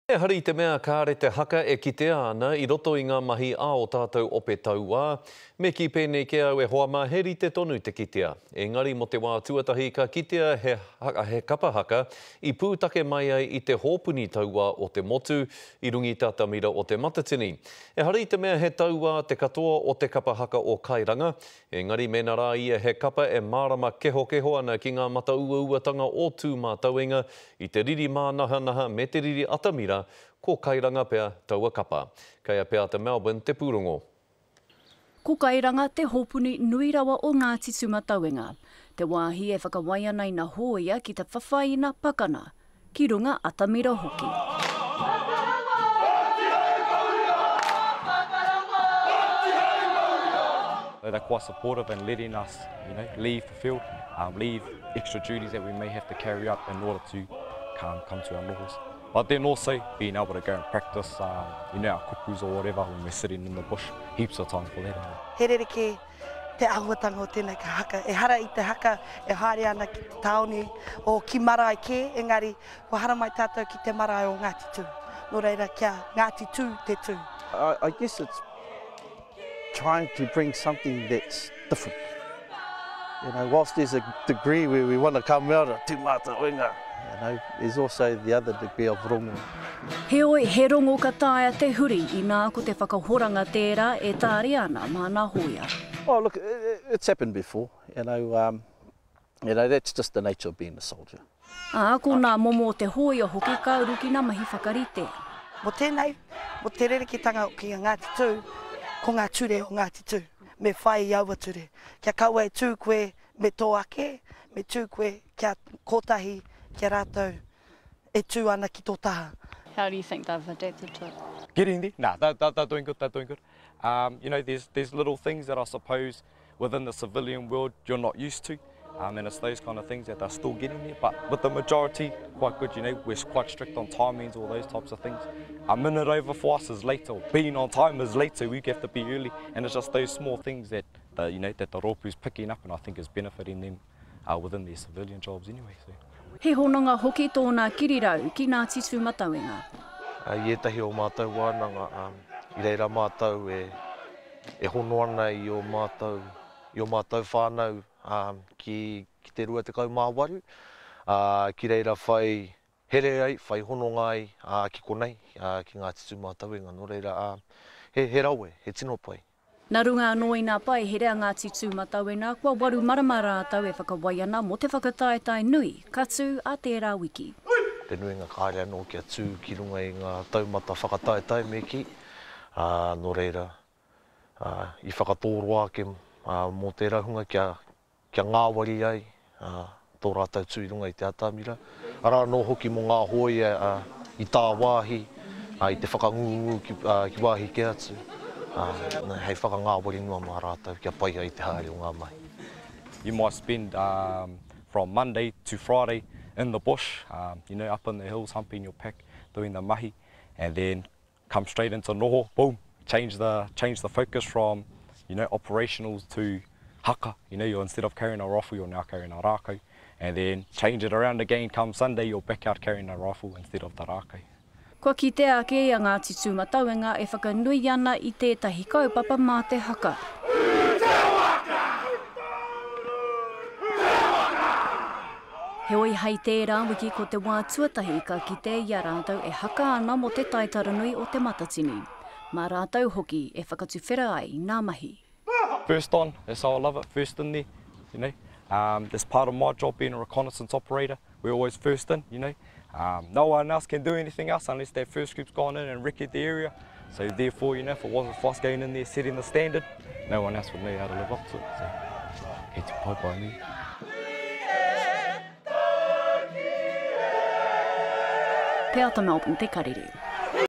Ehara i te mea kāre te haka e kitea ana i roto i ngā mahi a ō tātou ope tauā. Me kī pēnei kē au e hoa mā, he rite tonu te kitea. Engari mō te wā tuatahi ka kitea he he kapa haka i pūtake mai ai i te hōpuni tauā o te motu i runga i te atamira o Te Matatini. Ehara i te mea he tauā te katoa o te kapa haka o Kairanga, engari mēnā rā ia he kapa e mārama kehokeho ana ki ngā matauauatanga o Tūmātauenga I te riri mānahanaha me te riri atamira, ko Kairanga pea taua kapa. Kei a Peata Melbourne te pūrongo. Ko Kairanga te hōpuni nui rawa o Ngāti Tūmatauenga, te wāhi e whakawai ana ina hōia ki te whawhai ina pakana, ki runga atamira hoki. They're quite supportive in letting us, you know, leave the field, um, leave extra duties that we may have to carry out in order to come, come to our nohos. But then also being able to go and practice, um, you know, our kupus or whatever when we're sitting in the bush, heaps of time for that. He rerekē te āhuatanga o tēnei ka haka. Ehara i te haka e haere ana ki te tāone o ki marae kē, engari kua haramai tātou ki te marae o Ngāti Tū. Nō reira, kia Ngāti Tū te tū. I, I guess it's trying to bring something that's different. You know, whilst there's a degree where we want to come out of Tūmatauenga, you know, there's also the other degree of rongo. Heoi, he rongo ka taea te huri inā ko te whakahoranga tērā e tāria ana mā nā hōia. Oh, look, it's happened before, you know, um, you know, that's just the nature of being a soldier. Ā, ko nā momo o te hōia hoki ka uru ki nā mahi whakarite. Mō tēnei, mō te rerekētanga ki a Ngāti Tū, ko ngā ture o Ngāti Tū. Me whai i aua ture. Kia kaua e tū koe me tō ake, me tū koe kia kotahi ki a rātou e tū ana ki tō taha. How do you think they've adapted to it? Getting there. Nah, they're, they're, they're doing good, they're doing good. Um, you know, there's, there's little things that I suppose within the civilian world you're not used to. Um, and it's those kind of things that they're still getting there. But with the majority, quite good, you know, we're quite strict on timings, all those types of things. A minute over for us is late, or being on time is late, so we have to be early. And it's just those small things that, the, you know, that the rōpū's picking up and I think is benefiting them uh, within their civilian jobs anyway. So. He hononga hoki tōna kirirau ki Ngāti Tūmatauenga. I ētahi o mātou wānanga, i reira mātou e e hono ana i ō mātou, i ō mātou whānau ki, ki te 28, ā, ki reira whai here ai, whai hononga ai, ā, ki konei, ā, ki Ngāti Tūmātauenga. Nō reira, ā, he, he rawe, he tino pai. Nā runga anō i nā pae here a Ngāti Tūmatauena, kua waru marama rātou e whakawai ana mō te whakataetae nui ka tū ā tērā wiki. Te nuinga kāre anō kia tū ki runga i ngā taumata whakataetae me kī, ā, nō reira, ā, i whakatōroa ake, ā, mō tērā hunga kia, kia ngāwari ai, ā, tō rātou tū i runga i te atamira. Arā anō hoki mō ngā hōia, ā, i tāwāhi, ā, i te whakangungu ki, ā, ki wāhi kē atu, ā, hei whakangāwari noa mā rātou kia pai ai te haere o ngā mahi. You might spend um, from Monday to Friday in the bush, um, you know, up in the hills, humping your pack, doing the mahi, and then come straight into noho, boom, change the, change the focus from, you know, operationals to haka, you know, you're instead of carrying a rifle, you're now carrying a rākau, and then change it around again, come Sunday, you're back out carrying a rifle instead of the rākau. Kua kitea ake i a Ngāti Tūmatauenga e whakanui ana i tētahi kaupapa mā te haka. Heoi hei tērā wiki ko te wā tuatahi ka kite i a rātou e haka ana mō te taitara nui o Te Matatini. Mā rātou hoki e whakatuwhera ai ngā mahi. First on, that's how I love it, first in there, you know. Um, that's part of my job being a reconnaissance operator. We're always first in, you know. Um, no one else can do anything else unless that first group's gone in and recce'd the area. So therefore, you know, if it wasn't for us going in there setting the standard, no one else would know how to live up to it. So, kei te pai pai me. Peata Melbourne, Te Karere.